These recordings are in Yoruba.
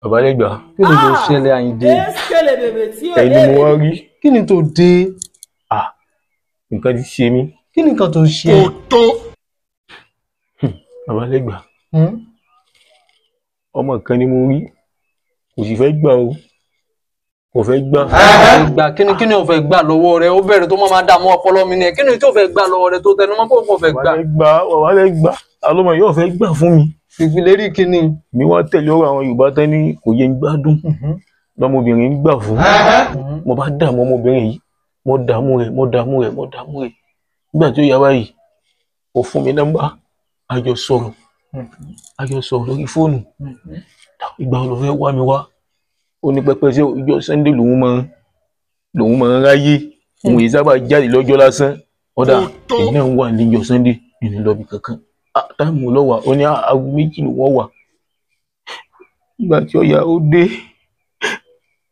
Bàbá Lẹ́gbà. Kí ni tó ṣẹlẹ̀ Àyìndé? Ẹ̀yin ni mo wá rí. Kí ni tó dé? Nǹkan ti ṣe mí. Kí ni nǹkan tó ṣe ẹ́? Tó. Bàbá Lẹ́gbà. Ọmọ kan ni mo rí. Kò sì fẹ́ gbà o. Kò fẹ́ gbà. Gbà kí ni o fẹ́ gbà lọ́wọ́ rẹ? Ó bẹ̀rẹ̀ tó máa dààmú ọpọlọ mi ni ẹ̀. Kí ni tó fẹ́ gbà lọ́wọ́ rẹ tó tẹnu mọ́ kó fẹ́ gbà? Bàbá Lẹ́gbà. Àlọ́mọ yóò fẹ́ gbà fún mi. Ìfìlérí kí ni? Mi wá tẹ̀lé ọ̀rọ̀ àwọn Yorùbá tán ní kò yẹ ń gbádùn. Lọmọbìnrin ń gbà fún. Mo bá dààmú ọmọbìnrin yìí. Mo dààmú rẹ̀, mo dààmú rẹ̀, mo dààmú rẹ̀. Nígbà tí ó yá báyìí, ó fún mi nọ́mbà. A jọ sọ̀rọ̀. A jọ sọ̀rọ̀ lórí fóònù. Ìgbà wo ló fẹ́ wá mi wá? Ó ní pẹpẹ sí ọjọ́ Sunday lòun máa ń ráyè. Òun yìí sábà jáde lọ́jọ́ lásán. Ọ̀dà èmi náà wà níjọ́ Sunday nínú lọ́bì kankan. Táìmù ló wà, ó ní aago méjì ló wọ́n wà. Nígbà tí ó yá ó dé.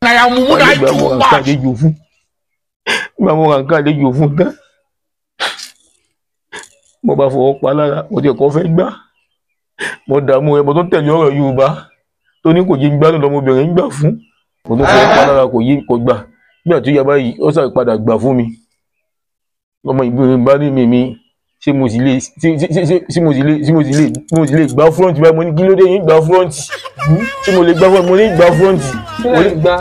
Nígbà mo ra nǹkan àlejò fún. Nígbà mo ra nǹkan àlejò fún tán. Mo bá fọwọ́ pa lára, mo ti kọ́ fẹ́ gbá. Mo dààmú rẹ̀, mo tún tẹ̀lé ọ̀rọ̀ Yorùbá tó ní kò yé gbádùn lọmọbìnrin ń gbà fún. Mo tún fọwọ́ pa lára kò yé kò gbà. Nígbà tí ó yá báyìí, ó sáré padà gbà fún mi. Ọmọ ìbìnrin bá ní mímí. Ṣé mo sì lè gbá front báyìí? Mo ní kí ló dé yín gbá front? Ṣé mo lè gbá front? Mo ní gbá front. Mo lè gbá.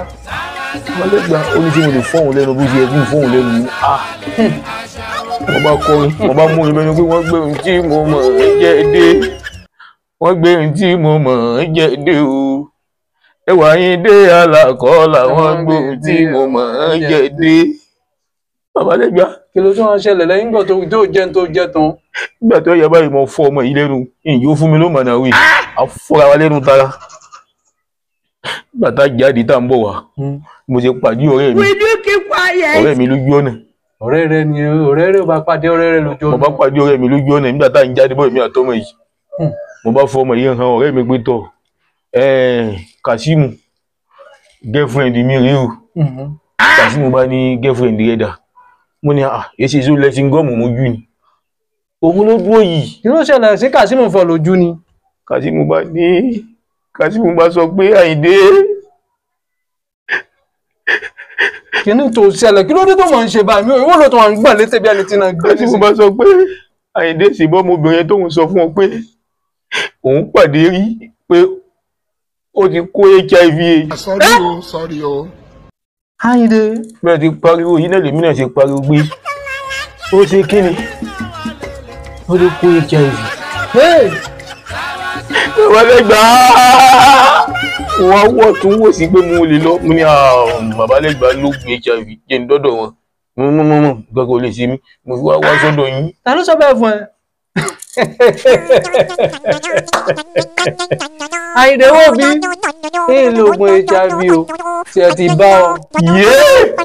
Mo lè gbá. Ó ní ṣé mo lè fọ́hùn lẹ́nu bó ṣe yẹ kí n fọ́hùn lẹ́nu mi. Mo bá kọrin, mo bá mú ìbẹnu pé wọ́n gbé ohun tí mo mọ̀ jẹ́ dé. Wọ́n gbé ohun tí mo mọ̀ jẹ́ dé o. Ẹwà yín dé alákọ̀ọ́lá, wọ́n gbé ohun tí mo mọ̀ jẹ́ dé. Bàbá Lẹ́gbà. Kí ló tún wá ṣẹlẹ̀ lẹ́yìn ìgbà tó jẹun tó jẹ tán? Nígbà tó yẹ báyìí mo fọ́ ọmọ yìí lẹ́nu, ìyí ó fún mi ló mọ̀nà wí. A fọ́ra wa lẹ́nu tara. Nígbà tá a jáde tá à ń bọ̀ wá, mo ṣe pàdé ọ̀rẹ́ mi. Will you keep quiet? Ọ̀rẹ́ mi lójú ọ̀nà. Ọ̀rẹ́ rẹ ni ọ̀rẹ́ rẹ bá pàdé ọ̀rẹ́ rẹ lójú ọ̀nà. Mo bá pàdé ọ̀rẹ́ mi lójú ọ̀nà nígbà tá à ń jáde bọ̀ èmi àtọmọ yìí. Mo bá fọ́ ọmọ yìí hàn ọ̀rẹ́ mi pé tọ̀ Kàsímù girlfriend mi rèé o. Kàsímù bá ní girlfriend rẹ̀ dà. Mo ní èsì èso lẹ́sìn gọ́ọ̀mù mojú ni. Òun ló dúró yìí. Kí ló ṣẹlẹ̀ sí Kàsímù fọ́ lójú ni? Kàsímù bá sọ pé Àyìndé. Kí ni tó ṣẹlẹ̀? Kí ló dé tó máa ń ṣe báyìí? Ìwọ ló tó máa ń gbọ̀n létí bí ẹni tí náà gbé. Kàsímù bá sọ pé Àyìndé sì bọ́ ọmọbìnrin tóun sọ fún ọ pé òun pàdé rí pé ó ti kó HIV. Sorry o, sorry o. Àyìndé. Bẹ́ẹ̀ ti pariwo yìí náà lèmi náà ṣe pariwo gbé. Ó ṣe kí ni? Ó lè kó HIV. Bàbá Lẹ́gbà. Wọ́n wọ̀ tún wò sí pé mo lè lọ. Mo ní Bàbá Lẹ́gbà ló gbé HIV jẹ́ ní dọ́dọ̀ wọn. Mo gbọ́dọ̀ lè ṣe mí. Mo fi wá wá sọ́dọ̀ yín. Ta ló sọ bẹ́ẹ̀ fún ẹ? Àyìndé wò bí èèlò oògùn HIV o tí ẹ ti bá ọ. Yéé!